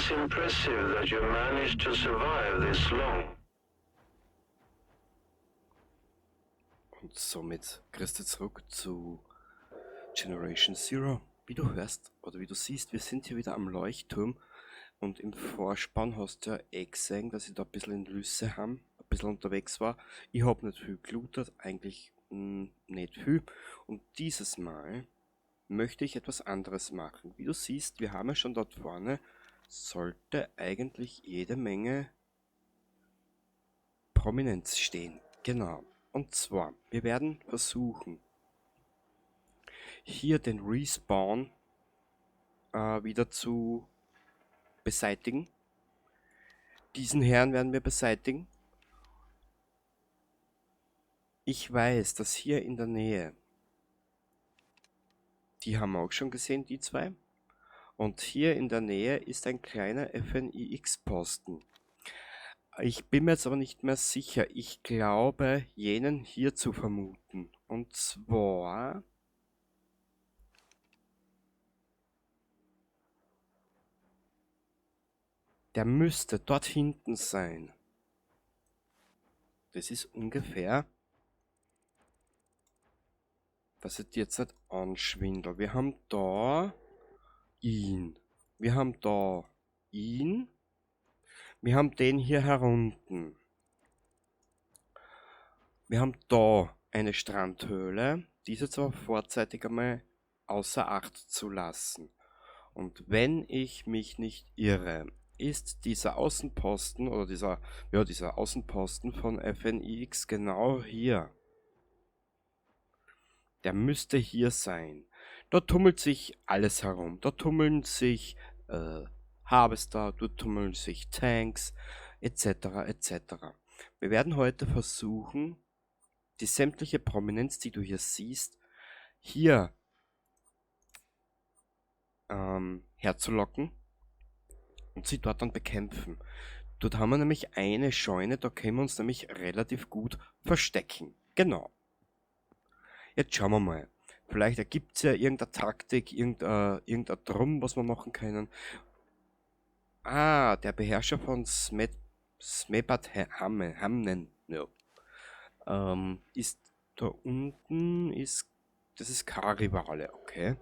is impressive that you managed to survive this long. Und somit grüß dich zurück zu Generation Zero. Wie du hörst oder wie du siehst, wir sind hier wieder am Leuchtturm und im Vorspann hast du ja eh gesehen, dass ich da ein bisschen in Lüssehamn ein bisschen unterwegs war. Ich hab nicht viel gelootet, eigentlich nicht viel. Und dieses Mal möchte ich etwas anderes machen. Wie du siehst, wir haben ja schon dort vorne, sollte eigentlich jede Menge Prominenz stehen. Genau. Und zwar, wir werden versuchen, hier den Respawn wieder zu beseitigen. Diesen Herrn werden wir beseitigen. Ich weiß, dass hier in der Nähe, die haben wir auch schon gesehen, die zwei. Und hier in der Nähe ist ein kleiner FNIX-Posten. Ich bin mir jetzt aber nicht mehr sicher. Ich glaube, jenen hier zu vermuten. Und zwar... Der müsste dort hinten sein. Das ist ungefähr... Dass ich die jetzt nicht anschwindel. Wir haben da ihn. Wir haben da ihn. Wir haben den hier herunten. Wir haben da eine Strandhöhle. Diese zwar vorzeitig einmal außer Acht zu lassen. Und wenn ich mich nicht irre, ist dieser Außenposten oder dieser, ja, dieser Außenposten von FNIX genau hier. Der müsste hier sein. Dort tummelt sich alles herum. Dort tummeln sich Harvester, dort tummeln sich Tanks, et cetera, et cetera. Wir werden heute versuchen, die sämtliche Prominenz, die du hier siehst, hier herzulocken und sie dort dann bekämpfen. Dort haben wir nämlich eine Scheune, da können wir uns nämlich relativ gut verstecken. Genau. Jetzt schauen wir mal. Vielleicht ergibt's ja irgendeine Taktik, irgendein Drum, was wir machen können. Ah, der Beherrscher von Smebat Hamnen, ja. Ist da unten, ist, das ist Karivale, okay.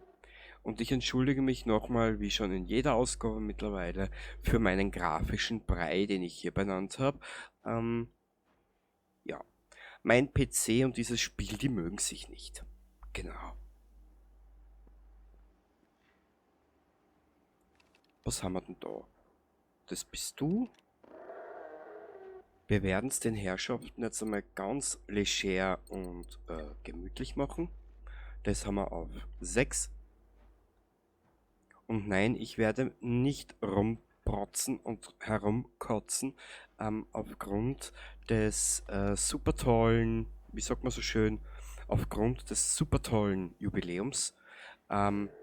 Und ich entschuldige mich nochmal, wie schon in jeder Ausgabe mittlerweile, für meinen grafischen Brei, den ich hier benannt hab. Ja. Mein PC und dieses Spiel, die mögen sich nicht. Genau. Was haben wir denn da? Das bist du. Wir werden's den Herrschaften jetzt einmal ganz leger und gemütlich machen. Das haben wir auf 6. Und nein, ich werde nicht rumprotzen und herumkotzen aufgrund des super tollen, wie sagt man so schön, aufgrund des super tollen Jubiläums.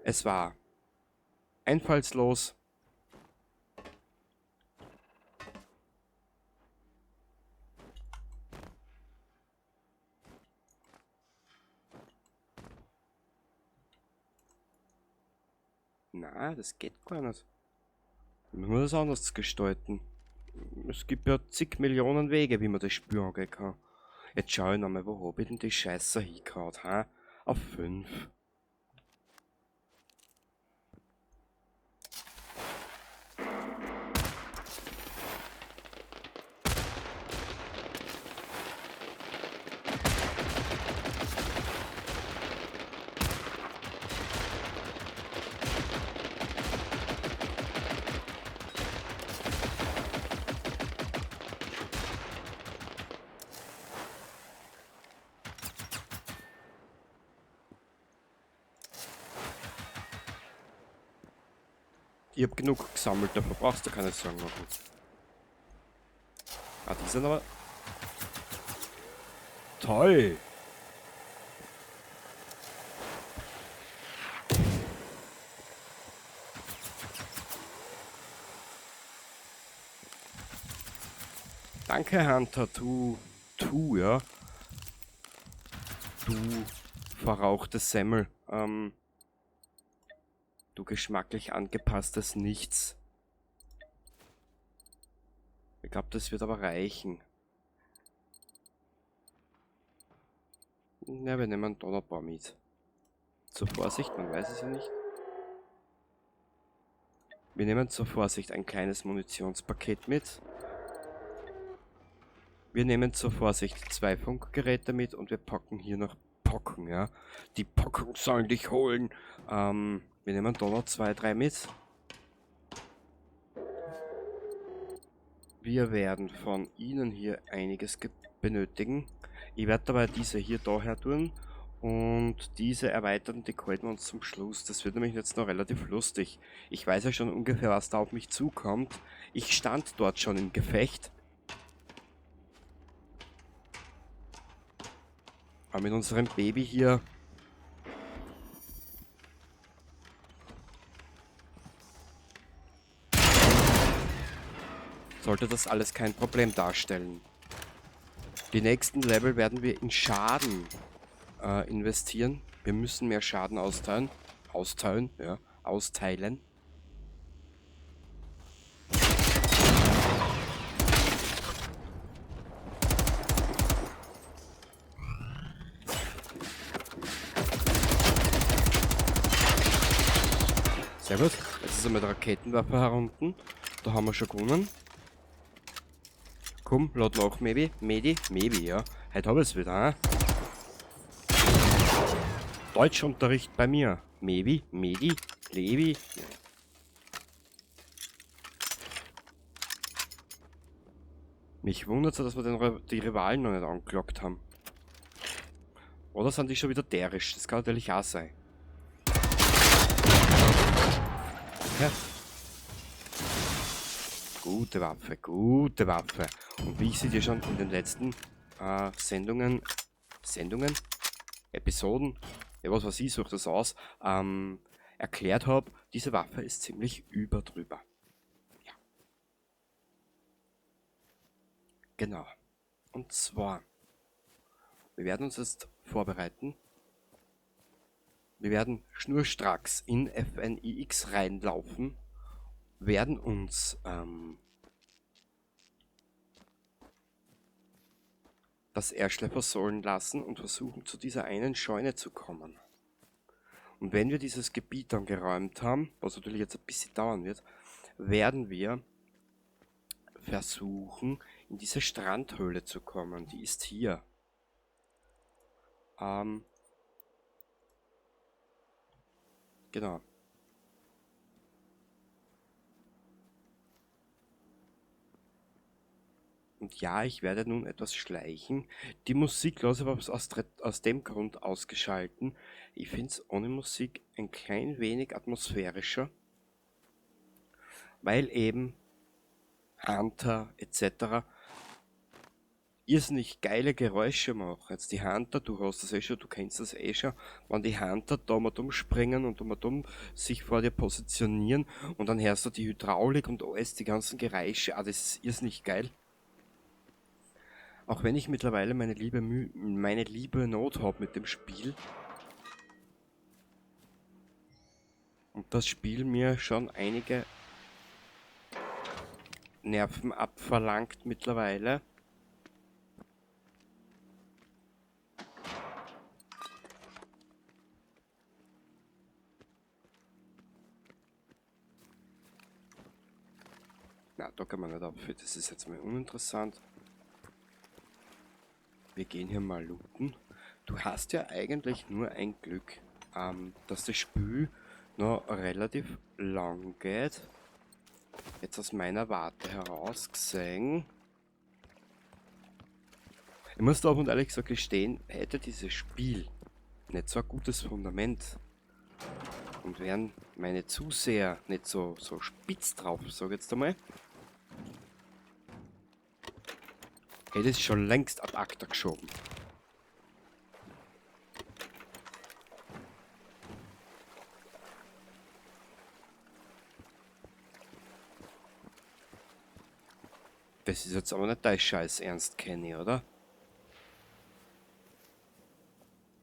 Es war einfallslos. Na, das geht gar nicht. Wir müssen das anders gestalten. Es gibt ja zig Millionen Wege, wie man das Spiel angehen kann. Jetzt schau ich nochmal, wo hab ich denn die Scheiße hingehauen, ha? Auf 5. Ich hab genug gesammelt, dafür brauchst du keine Sorgen machen. Ah, die sind aber... Toll! Danke, Hunter, du, ja. Du verrauchte Semmel. Du geschmacklich angepasstes Nichts. Ich glaube, das wird aber reichen. Ja, wir nehmen da noch ein paar mit. Zur Vorsicht, man weiß es ja nicht. Wir nehmen zur Vorsicht ein kleines Munitionspaket mit. Wir nehmen zur Vorsicht 2 Funkgeräte mit und wir packen hier noch Pocken, ja. Die Pocken sollen dich holen. Wir nehmen da noch 2, 3 mit. Wir werden von ihnen hier einiges benötigen. Ich werde dabei diese hier daher tun und diese erweiterten, die halten wir uns zum Schluss. Das wird nämlich jetzt noch relativ lustig. Ich weiß ja schon ungefähr, was da auf mich zukommt. Ich stand dort schon im Gefecht. Aber mit unserem Baby hier... sollte das alles kein Problem darstellen. Die nächsten Level werden wir in Schaden investieren. Wir müssen mehr Schaden austeilen. Austeilen, ja. Austeilen. Sehr gut. Jetzt ist er mit der Raketenwerfer herunten. Da haben wir schon gewonnen. Komm, lad nach, maybe. Medi, maybe, ja. Heute hab ich's wieder, hein? Deutschunterricht bei mir. Maybe, Medi, Levi. Ja. Mich wundert's ja, dass wir die Rivalen noch nicht angelockt haben. Oder sind die schon wieder derisch? Das kann natürlich auch sein. Ja. Gute Waffe, gute Waffe. Und wie ich sie dir schon in den letzten Sendungen, Sendungen, Episoden, ja, was weiß ich, such das aus, erklärt hab, diese Waffe ist ziemlich überdrüber. Ja. Genau. Und zwar, wir werden uns jetzt vorbereiten. Wir werden schnurstracks in FNIX reinlaufen, werden uns das Ärschle versohlen lassen und versuchen, zu dieser einen Scheune zu kommen. Und wenn wir dieses Gebiet dann geräumt haben, was natürlich jetzt ein bisschen dauern wird, werden wir versuchen, in diese Strandhöhle zu kommen. Die ist hier. Genau. Und ja, ich werde nun etwas schleichen. Die Musik lasse ich aber aus dem Grund ausgeschalten. Ich find's ohne Musik ein klein wenig atmosphärischer, weil eben Hunter et cetera irrsinnig geile Geräusche machen. Jetzt die Hunter, du hast das eh schon, du kennst das eh schon, wenn die Hunter da mal rumspringen und mal dumm sich vor dir positionieren und dann hörst du die Hydraulik und alles, die ganzen Geräusche, das ist irrsinnig geil. Auch wenn ich mittlerweile meine liebe Not hab mit dem Spiel. Und das Spiel mir schon einige Nerven abverlangt mittlerweile. Na, da kann man nicht abführen. Das ist jetzt mal uninteressant. Wir gehen hier mal looten. Du hast ja eigentlich nur ein Glück, dass das Spiel noch relativ lang geht. Jetzt aus meiner Warte heraus gesehen. Ich muss da auch und ehrlich gesagt gestehen, hätte dieses Spiel nicht so ein gutes Fundament und wären meine Zuseher nicht so spitz drauf, sag ich jetzt einmal, hätte es schon längst ad acta geschoben. Das ist jetzt aber nicht dein Scheiß Ernst, Kenny, oder?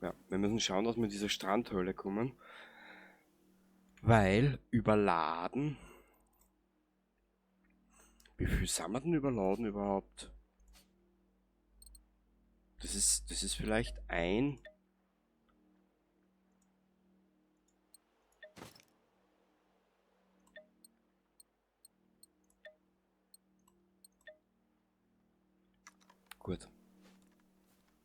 Ja, wir müssen schauen, dass wir in diese Strandhöhle kommen. Weil überladen Wie viel sind wir denn überladen überhaupt? Das ist vielleicht ein... Gut.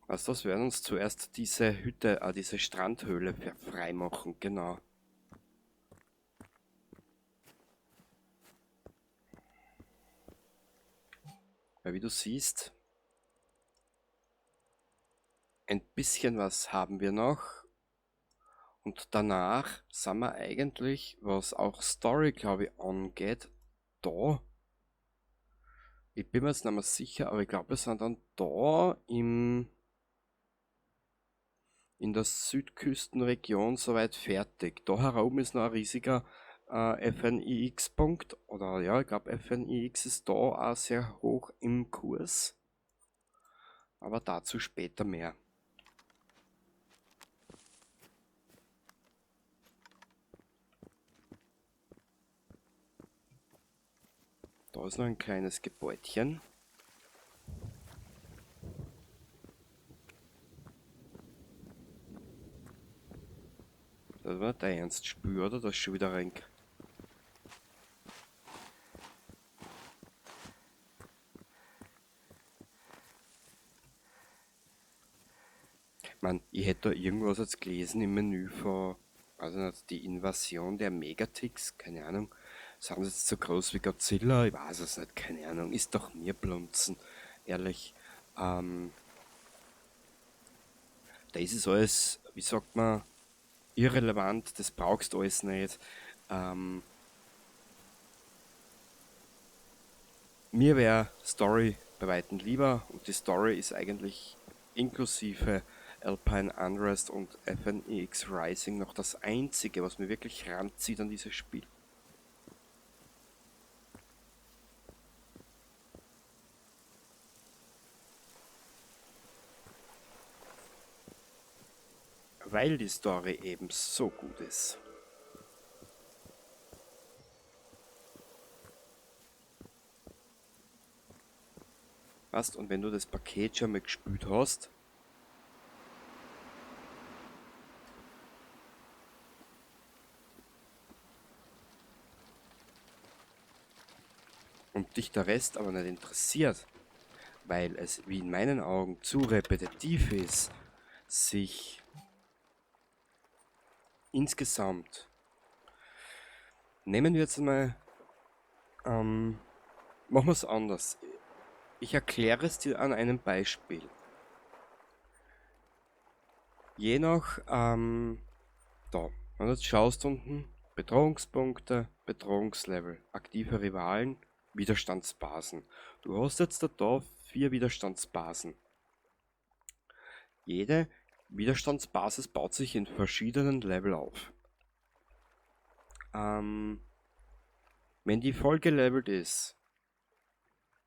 Weißt du was, wir werden uns zuerst diese Hütte, diese Strandhöhle freimachen, genau. Weil wie du siehst, ein bisschen was haben wir noch. Und danach sind wir eigentlich, was auch Story, glaube ich, angeht, da. Ich bin mir jetzt nicht mehr sicher, aber ich glaube, wir sind dann da in der Südküstenregion soweit fertig. Da herum ist noch ein riesiger FNIX-Punkt. Oder ja, ich glaub, FNIX ist da auch sehr hoch im Kurs. Aber dazu später mehr. Da ist noch ein kleines Gebäudchen. Das war der Ernst Spür, oder? Das ist schon wieder rein. Ich mein, ich hätte da irgendwas jetzt gelesen im Menü von, weiß ich nicht, die Invasion der Megaticks, keine Ahnung. Sind sie jetzt so groß wie Godzilla? Ich weiß es nicht, keine Ahnung. Ist doch mir Blunzen, ehrlich. Das ist alles, wie sagt man, irrelevant, das brauchst du alles nicht. Mir wär Story bei weitem lieber und die Story ist eigentlich inklusive Alpine Unrest und FNIX Rising noch das einzige, was mir wirklich ranzieht an dieses Spiel. Weil die Story eben so gut ist. Weißt, und wenn du das Paket schon mal gespielt hast, und dich der Rest aber nicht interessiert, weil es, wie in meinen Augen, zu repetitiv ist, sich insgesamt, nehmen wir jetzt mal, machen wir's anders. Ich erkläre es dir an einem Beispiel. Je nach, da, wenn du jetzt schaust unten, Bedrohungspunkte, Bedrohungslevel, aktive Rivalen, Widerstandsbasen. Du hast jetzt da 4 Widerstandsbasen. Jede Widerstandsbasis baut sich in verschiedenen Level auf. Wenn die voll gelevelt ist,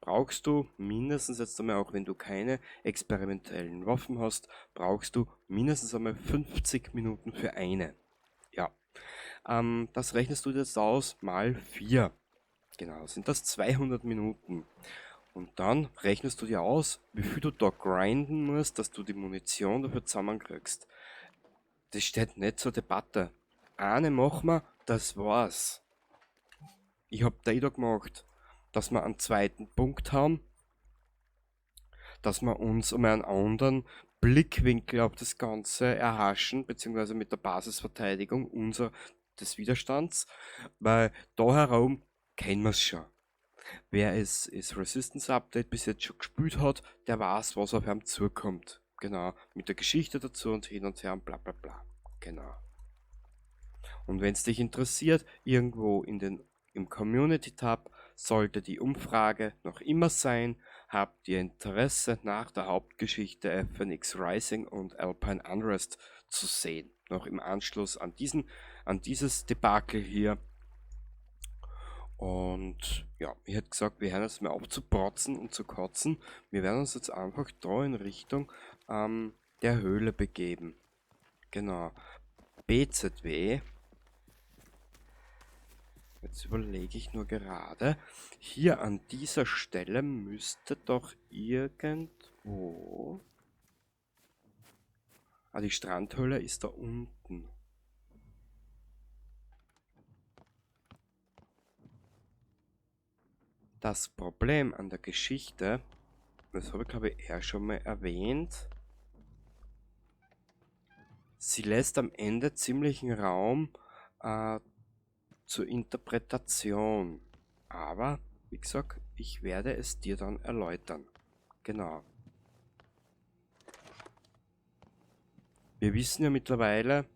brauchst du mindestens jetzt einmal, auch wenn du keine experimentellen Waffen hast, brauchst du mindestens einmal 50 Minuten für eine. Ja. Das rechnest du jetzt aus mal 4. Genau, sind das 200 Minuten. Und dann rechnest du dir aus, wie viel du da grinden musst, dass du die Munition dafür zusammenkriegst. Das steht nicht zur Debatte. Eine machen wir, das war's. Ich hab die da gemacht, dass wir einen zweiten Punkt haben, dass wir uns um einen anderen Blickwinkel auf das Ganze erhaschen, beziehungsweise mit der Basisverteidigung des Widerstands, weil da herum kennen wir's schon. Wer es das Resistance Update bis jetzt schon gespielt hat, der weiß, was auf ihm zukommt. Genau, mit der Geschichte dazu und hin und her und bla bla bla. Genau. Und wenn's dich interessiert, irgendwo im Community-Tab sollte die Umfrage noch immer sein. Habt ihr Interesse, nach der Hauptgeschichte FNX Rising und Alpine Unrest zu sehen? Noch im Anschluss an dieses Debakel hier. Ich hätte gesagt, wir hören jetzt mal auf zu protzen und zu kotzen. Wir werden uns jetzt einfach da in Richtung der Höhle begeben. Genau. BZW. Jetzt überlege ich nur gerade, hier an dieser Stelle müsste doch irgendwo... Ah, die Strandhöhle ist da unten. Das Problem an der Geschichte, das habe ich glaube ich eher schon mal erwähnt, sie lässt am Ende ziemlichen Raum zur Interpretation. Aber, wie gesagt, ich werde es dir dann erläutern. Genau. Wir wissen ja mittlerweile,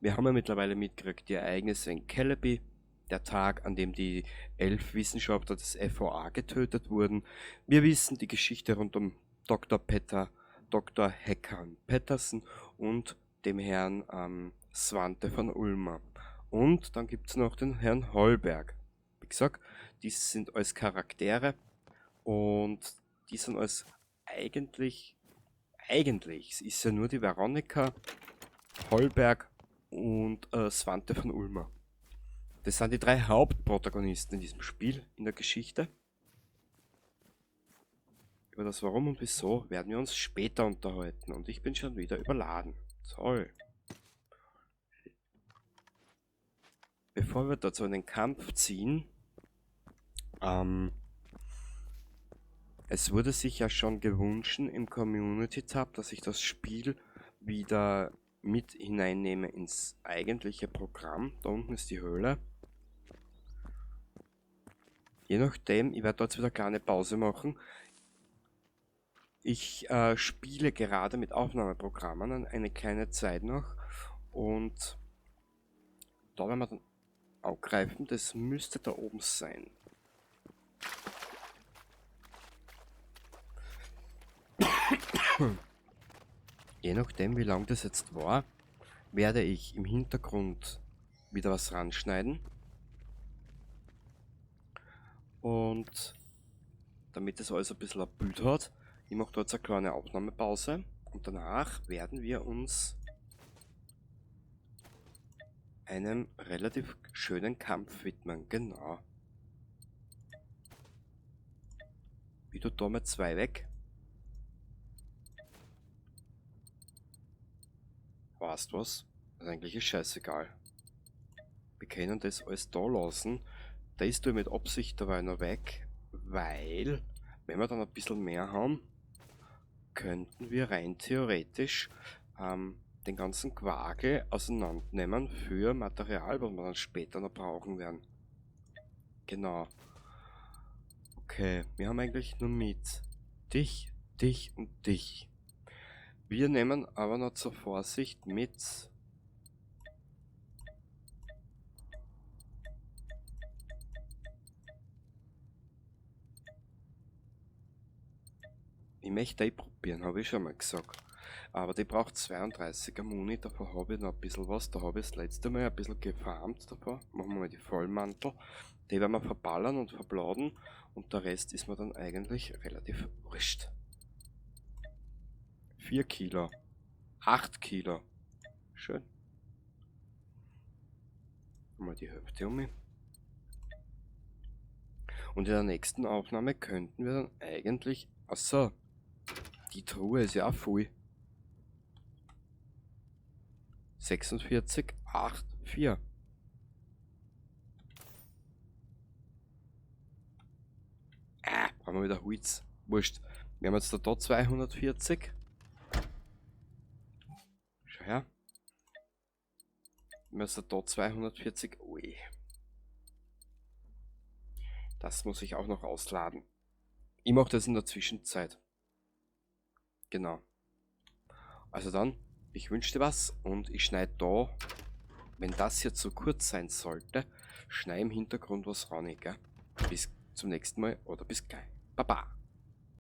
wir haben ja mittlerweile mitgekriegt, die Ereignisse in Kellerby, der Tag, an dem die 11 Wissenschaftler des FOA getötet wurden. Wir wissen die Geschichte rund um Doktor Petter, Doktor Håkan Pettersson und dem Herrn Svante von Ulmer. Und dann gibt's noch den Herrn Holberg. Wie gesagt, die sind alles Charaktere und die sind alles eigentlich, es ist ja nur die Veronika, Holberg und Svante von Ulmer. Das sind die 3 Hauptprotagonisten in diesem Spiel, in der Geschichte. Über das Warum und Wieso werden wir uns später unterhalten. Und ich bin schon wieder überladen. Toll. Bevor wir dazu in den Kampf ziehen, es wurde sich ja schon gewünscht im Community-Tab, dass ich das Spiel wieder mit hineinnehme ins eigentliche Programm. Da unten ist die Höhle. Je nachdem, ich werde dort wieder eine kleine Pause machen. Ich spiele gerade mit Aufnahmeprogrammen eine kleine Zeit noch und da werden wir dann auch greifen, das müsste da oben sein. Je nachdem, wie lang das jetzt war, werde ich im Hintergrund wieder was ranschneiden. Und damit das alles ein bisschen ein Bild hat, ich mache da jetzt eine kleine Aufnahmepause und danach werden wir uns einem relativ schönen Kampf widmen. Genau. Wie du da mal 2 weg. Weißt was? Das ist eigentlich scheißegal. Wir können das alles da lassen. Das tue ich mit Absicht dabei noch weg, weil, wenn wir dann ein bisschen mehr haben, könnten wir rein theoretisch den ganzen Quargel auseinandernehmen für Material, was wir dann später noch brauchen werden. Genau. Okay, wir haben eigentlich nur mit dich, dich und dich. Wir nehmen aber noch zur Vorsicht mit Ich möchte die probieren, habe ich schon mal gesagt. Aber die braucht 32er Muni, davor habe ich noch ein bisschen was. Da habe ich das letzte Mal ein bisschen gefarmt davor. Machen wir mal die Vollmantel. Die werden wir verballern und verbladen. Und der Rest ist mir dann eigentlich relativ wurscht. 4 Kilo. 8 Kilo. Schön. Mal die Hälfte um mich. Und in der nächsten Aufnahme könnten wir dann eigentlich... Achso, die Truhe ist ja auch voll. 46, 8, 4. Brauchen wir wieder Holz. Wurscht. Wir haben jetzt da 240. Schau her. Wir haben jetzt da 240. Ui. Das muss ich auch noch ausladen. Ich mach das in der Zwischenzeit. Genau. Also dann, ich wünsch dir was und ich schneid da, wenn das jetzt so kurz sein sollte, schneid im Hintergrund was ran, gell? Bis zum nächsten Mal oder bis gleich. Baba.